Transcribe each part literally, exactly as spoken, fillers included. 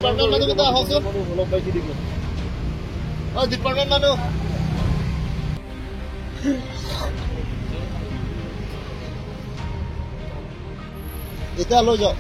Department manu kita aহকচোন। অ, department মানুহ। এতিয়া লৈ যাওক।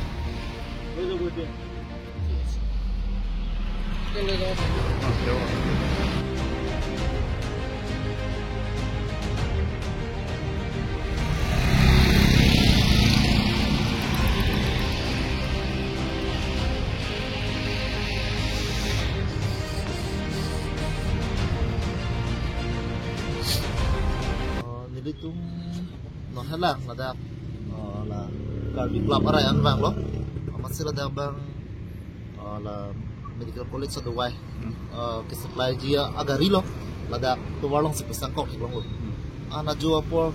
Nelitum nanghelang ladak, eh, la Karbi Club arai an vanglo. Amatsi ladak abang, eh, la medical college adovai, eh, kesupplyji agari lo. Ladak tovar alongsi pasangkok theklonglo. Ana jo apor,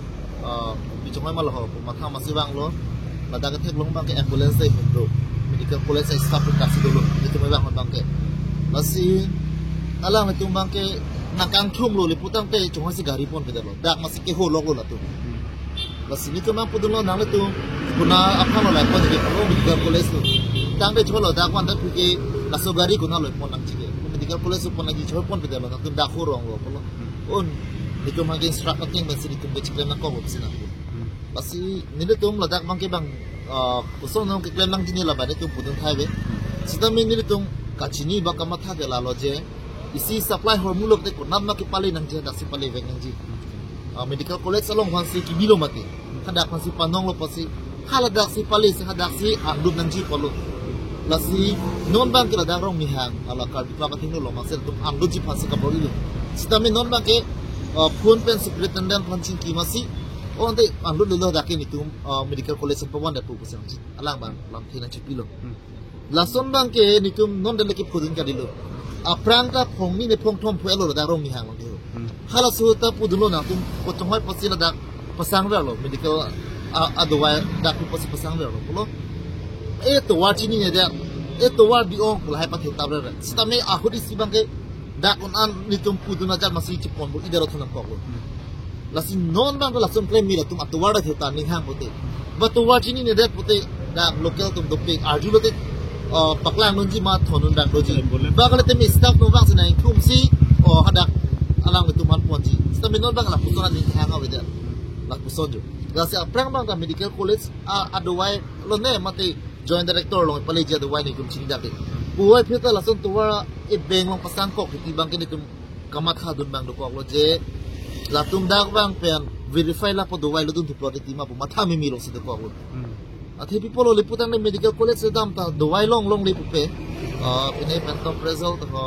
eh, pi chongmai ma lo ho, pu matha amatsi vanglo. Ladak theklong abangke ambulance dei hum do. Medical college a-staff pen kasi dolo. Nelitum vang abangke. Lasi alanglitum abangke nangkangthumlo le putangte chonghoi si gari ponpedetlo. Dak amatsi keholoklo latum. Lasi nelitum nangpudunlo nanglitum. Konat aphan lo lai pon ke polo medical college lo. Tangte cholo dak wan dak puke laso gari konat lo pon nangji ke. Medical college lo pon nangji choi ponpedetlo nangtum dak horonglo polo. Un, nelitum abangke instruct ateng pensi nelitum ke chiklem nangkok pensi nang. Lasi nelitum ladak abangke bang, ah, koson nangkeklem nangji ne labang nelitum pudun thai ave. Sitame nelitum kachini ba kamatha ke lalo je, isi supply ahormu lote konat ma kepale nangji, hadaksi palevek nangji. Ah, medical college along aphansi kebilo mati. Hadak aphansi panonglo pusi. Haladaksi pale si hadaksi angdut nangji polo. Lasi non abangke ladak Rongmihang, ala Karbi Club athengno along amatsi latum angdutji aphansi kabor-ilo. Sitame non abangke, ah, phone pen superintendent aphan chingki amatsi, o ante angdut lelo dak ke nelitum, ah, medical college an pavan dak pu pusi nangji. Alang abang lamthe nangchipilo. Lason abangke nelitum non dele kephudun kadilo. Aphrang ta phongni ne phongthom phu-etlo ladak Rongmihang along ke ho. Halaso ta pudunlo nangtum kochonghoi pusi ladak pasangverlo medical a, adovai dak pu pusi pasangverlo polo. E tovar chinine det, e tovar bi-ong pu lahai pathe tabra. Sitame ahut isi abangke dak un an nelitum pudun ajat amatsi chipon bo idero thon nangkoklo. Lasi non abang lason klem mi latum atovar ta theta ning hang pote. Ba tovar chinine det pote dak local atum dopik arjulote, ah, paklang nunji ma thon un dang doji. Ba kale temi staff no abang senang thumsi, oh, hadak alanglitum an ponji. Sitame non abang lapuson aning hang avedet. Lapuson jo. Lasi aphrang abang ta medical college a, adovai lone mate Joint Director along paleji adovai nelitum chini dak ke. Puvoiphit ta lason tovar e bank along pasangkok titi abangke nelitum kamathadun abang dokoklo je latum dak abang pen verify lapu dovai lo dun thuplot titi ma pu matha memelo si dokoklo. Athe pi polo le putangte medical college le dam ta dovai longlongle pupe. Ah, pine pantoprazole to ho,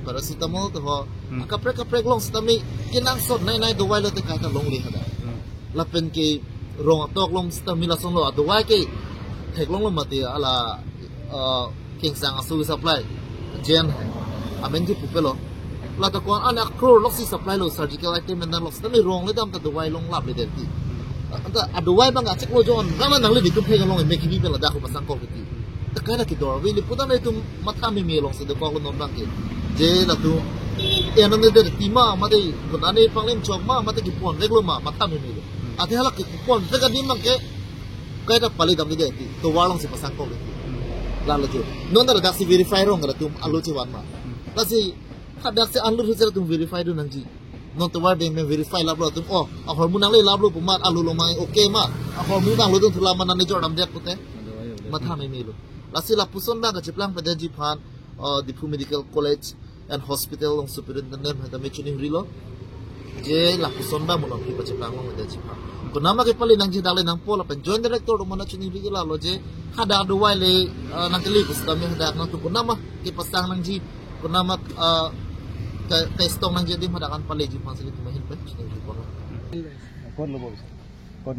paracetamol to ho. Kaprek kaprek long sitame kenangsot nai nai dovai lote kaita longle hadak. Lapen ke rong atok along sitame lasonlo adovai ke theklonglo mate ala, ah, Kengsang aso supply. Jen hai. Amen ke pupelo. Lata ko-an an akror loksi supply lo surgical item pen dan loksi. Tame rong le dam ta dovai longlap le det ti. Anta adovai abang acheklo jon. Rama nangle nelitum phek along me kini pen ladak ko pasangkok ti. Ta kaita kedor ave le putangte nelitum matha meme alongsi dokoklo non abangke. Je latum. E non ne det ti ma mate konat ne panglim chok ma mate keponveklo ma matha memelo. Athe hala keponvek adim abangke kaita pale damde ti, tovar alongsi pasangkok ti. Lalo jo. Non ta hadaksi verify rong ka latum alo chevan ma. Lasi hadaksi unload hu che latum verify dun nangji. Non tovar bank pen verify laplo latum. Oh, ahormu nanglelaplo pu ma, alo lo ma, okay ma. Ahormu nanglelo dun thula ma nane jor damdet pute. Matha memelo. Lasi lapuson abang kachiplang pedetji aphan, ah, Diphu Medical College and Hospital along superintendent hai tame chiningrilo. Je lapuson abang mo along kipacheplang long ida chipha. Konat ma kepale nangji dak le nangpo lapen Joint Director atum an chiningri ke lalo je hadak adovai le, ah, nangkele pusitame hadak nangtum konat ma kepasang nangji, konat ma, ah, ke, kestong nangji adim hadak an paleji aphansi nelitum ahin pen chiningri pon. Kon lo bo? Kon?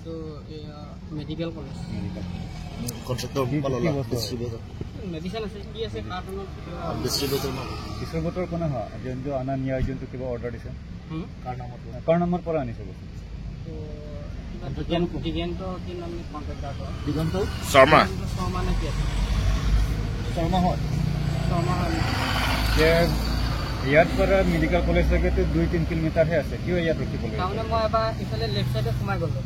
এইটো এয়া medical college. Medical. Contractor কি, কি, কি বস্তু? Distributor. Medicine আছে, কি আছে, কাৰ্টুনত। ডিষ্ট্ৰিবিউটৰ ন? ডিষ্ট্ৰিবিউটৰ কোনে হয়? যোন, যোন অনা নিয়া, যোনটো কিবা অৰ্ডাৰ দিছে? হুম? কাৰ নামত? কাৰ নামৰ পৰা আনিছে বস্তু? তো, দিগেন, দিগেন্ত, কি নাম নে কণ্ট্ৰেক্টৰ? দিগন্ত? শৰ্মা। দিগন্ত শৰ্মা নে কি আছে? শৰ্মা হয়। শৰ্মা হয়। যে ইয়াৰ পৰা মেডিকেল কলেজলৈকেতো দুই তিনি কিলোমিটাৰহে আছে, কিয় ইয়াত ৰখিব লাগে? তাৰমানে মই এবাৰ ইফালে লেফ্ট চাইডে সোমাই গ'লো।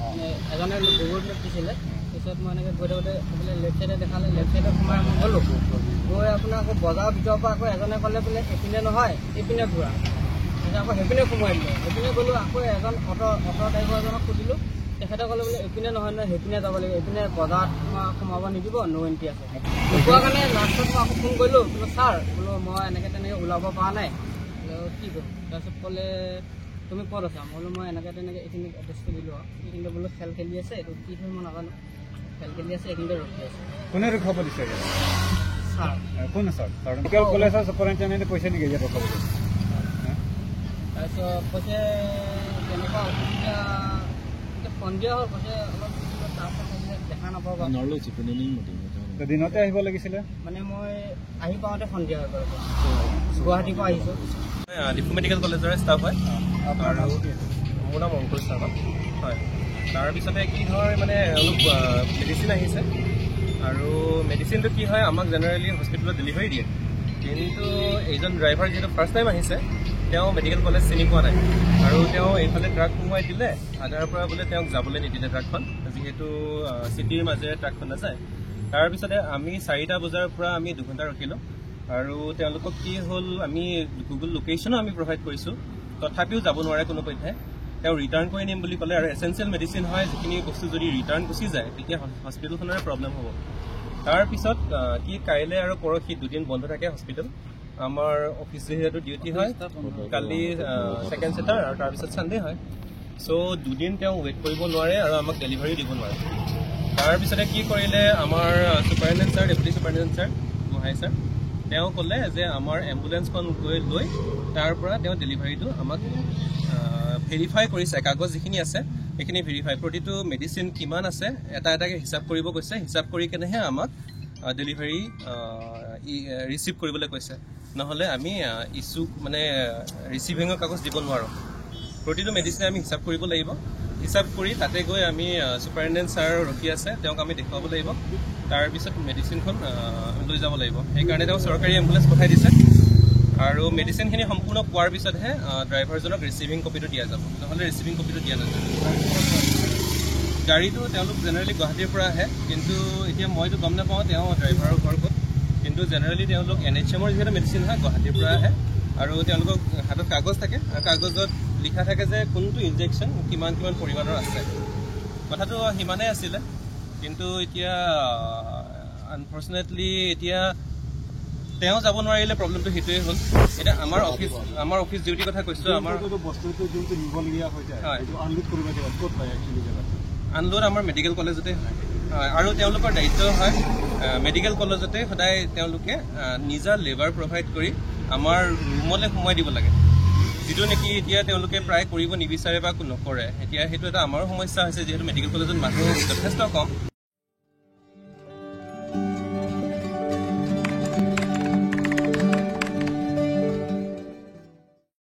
অ। মানে এজনে গুগল মেপ দিছিলে। মই এনেকৈ গৈ থাকোঁতে বোলে লেফ্ট চাইডে দেখালে, লেফ্ট চাইডে সোমাই মই গ'লোঁ। গৈ আপোনাৰ আকৌ বজাৰৰ ভিতৰৰ পৰা আকৌ এজনে ক'লে বোলে, "এইপিনে নহয়, এইপিনে ঘূৰা।" তাৰপিছত আকৌ সেইপিনে সোমাই দিলে, সেইপিনে গ'লোঁ। আকৌ এজন অটো, অটো ড্ৰাইভাৰ এজনক সুধিলোঁ, তেখেতে ক'লে বোলে, "এইপিনে নহয়, নহয়, সেইপিনে যাব লাগিব, এইপিনে বজাৰত সোমা-, সোমাব নিদিব, ন' এণ্ট্ৰি আছে।" নোপোৱা কাৰণে লাষ্টত মই আকৌ ফোন কৰিলোঁ, বোলো, "ছাৰ," বোলো, "মই এনেকৈ তেনেকৈ ওলাব পৰা নাই।" বোলে, "কি কৰিম?" তাৰপিছত ক'লে, "তুমি ক'ত আছা?" মই বোলো, "মই এনেকৈ তেনেকৈ এইখিনি এড্ৰেছটো দিলোঁ আৰু।" এইখিনিতে বোলো খেল খেলি আছে, এইটো কি খেল মই নাজানো, খেল খেলি আছে, এইখিনিতে ৰখি আছে।" কোনে ৰখাব দিছে ইয়াত? ছাৰ। এ, কোন ছাৰ? ছাৰ মেডিকেল কলেজৰ ছুপাৰিণ্টেণ্ডেণ্টে কৈছে নেকি ইয়াত ৰখাব দিছে? হে? তাৰপিছত কৈছে, "তেনেকুৱা অসুবিধা, এতিয়া সন্ধিয়া হ'ল," কৈছে, "অলপ টাফ আছে, দেখা নাপাবা।" নৰলো চিকুনি নিং মতি মতি। তো দিনতে আহিব লাগিছিলে। মানে মই আহি পাওঁতে সন্ধিয়া হৈ গ'ল। গুৱাহাটীৰ পৰা আহিছোঁ। হয়, আহ, ডিফু মেডিকেল কলেজৰে ষ্টাফ হয়। আপোনাৰ আৰু নাম কি? মোৰ নাম অংকুৰ শৰ্মা। হয়, তাৰপিছতে কি হয়, মানে, অলপ, আহ, মেডিচিন আহিছে আৰু মেডিচিনটো কি হয়, আমাক জেনেৰেলি হস্পিটেলত ডেলিভাৰী দিয়ে, কিন্তু এইজন ড্ৰাইভাৰ যিহেতু ফাৰ্ষ্ট টাইম আহিছে, তেওঁ মেডিকেল কলেজ চিনি পোৱা নাই আৰু তেওঁ এইফালে ট্ৰাক সোমোৱাই দিলে, আধাৰ পৰা বোলে তেওঁক যাবলৈ নিদিলে ট্ৰাকখন, যিহেতু, আহ, চিটিৰ মাজেৰে ট্ৰাকখন নাযায়। তাৰপিছতে আমি চাৰিটা বজাৰ পৰা আমি দুঘণ্টা ৰখিলোঁ আৰু তেওঁলোকক কি হ'ল, আমি গুগল লোকেশ্যনো আমি প্ৰভাইড কৰিছোঁ, তথাপিও যাব নোৱাৰে কোনোপধ্যে। তেওঁ ৰিটাৰ্ণ কৰি নিম বুলি ক'লে আৰু এচেনচিয়েল মেডিচিন হয়, যিখিনি বস্তু যদি ৰিটাৰ্ণ গুচি যায়, তেতিয়া হ-, হস্পিটেলখনৰে প্ৰব্লেম হ'ব। তাৰপিছত, আহ, কি কাইলৈ আৰু পৰহি দুদিন বন্ধ থাকে হস্পিটেল। আমাৰ অফিচ যিহেতু ডিউটি হয়, কালি, আহ, ছেকেণ্ড ছেটাৰ আৰু তাৰপিছত ছানডে হয়। চ' দুদিন তেওঁ ৱেইট কৰিব নোৱাৰে আৰু আমাক ডেলিভাৰী দিব নোৱাৰে। তাৰপিছতে কি কৰিলে, আমাৰ, আহ, superintendent sir, deputy superintendent sir, Gohain sir, তেওঁ ক'লে যে আমাৰ এম্বুলেঞ্চখন গৈ লৈ তাৰ পৰা তেওঁ ডেলিভাৰীটো আমাক, আহ, ভেৰিফাই কৰিছে, কাগজ যিখিনি আছে সেইখিনি ভেৰিফাই, প্ৰতিটো মেডিচিন কিমান আছে এটা এটাকৈ হিচাপ কৰিব কৈছে, হিচাপ কৰি কেনেহে আমাক, আহ, ডেলিভাৰী, আহ, ই, আহ, ৰিচিভ কৰিবলৈ কৈছে। নহ'লে আমি, আহ, ইছ্যু, মানে, ৰিচিভিঙৰ কাগজ দিব নোৱাৰোঁ। প্ৰতিটো মেডিচিনে আমি হিচাপ কৰিব লাগিব। হিচাপ কৰি তাতে গৈ আমি, আহ, ছুপাৰিণ্টেণ্ডেণ্ট ছাৰ ৰখি আছে, তেওঁক আমি দেখুৱাব লাগিব। তাৰপিছত মেডিচিনখন, আহ, লৈ যাব লাগিব। সেইকাৰণে তেওঁ চৰকাৰী এম্বুলেঞ্চ পঠাই দিছে আৰু মেডিচিনখিনি সম্পূৰ্ণ পোৱাৰ পিছতহে, আহ, ড্ৰাইভাৰজনক ৰিচিভিং কপিটো দিয়া যাব, নহ'লে ৰিচিভিং কপিটো দিয়া নাযায়। গাড়ীটো তেওঁলোক জেনেৰেলি গুৱাহাটীৰ পৰা আহে, কিন্তু এতিয়া মইতো গম নাপাওঁ তেওঁ ড্ৰাইভাৰৰ ঘৰ ক'ত, কিন্তু জেনেৰেলি তেওঁলোক এন এইচ এমৰ যিহেতু মেডিচিন হয়, গুৱাহাটীৰ পৰা আহে আৰু তেওঁলোকৰ হাতত কাগজ থাকে আৰু কাগজত লিখা থাকে যে কোনটো ইনজেকশ্যন কিমান কিমান পৰিমাণৰ আছে। কথাটো সিমানেই আছিলে, কিন্তু এতিয়া আনফৰ্চুনেটলি এতিয়া তেওঁ যাব নোৱাৰিলে, প্ৰব্লেমটো সেইটোৱে হ'ল। এতিয়া আমাৰ অফিচ, আমাৰ অফিচ ডিউটিৰ কথা কৈছোঁ, আমাৰ যোনটো বস্তুটো যোনটো নিবলগীয়া হৈ যায়, হয়। এইটো আনলোড কৰিব লাগে, ক'ত হয় একচুৱেলি জেগাটো? আনলোড আমাৰ মেডিকেল কলেজতে হয়। হয়, আৰু তেওঁলোকৰ দায়িত্ব হয়, আহ, মেডিকেল কলেজতে সদায় তেওঁলোকে, আহ, নিজা লেবাৰ প্ৰভাইড কৰি আমাৰ ৰুমলৈ সোমোৱাই দিব লাগে, যিটো নেকি এতিয়া তেওঁলোকে প্ৰায় কৰিব নিবিচাৰে বা নকৰে। এতিয়া সেইটো এটা আমাৰো সমস্যা হৈছে, যিহেতু মেডিকেল কলেজত মানুহ যথেষ্ট কম।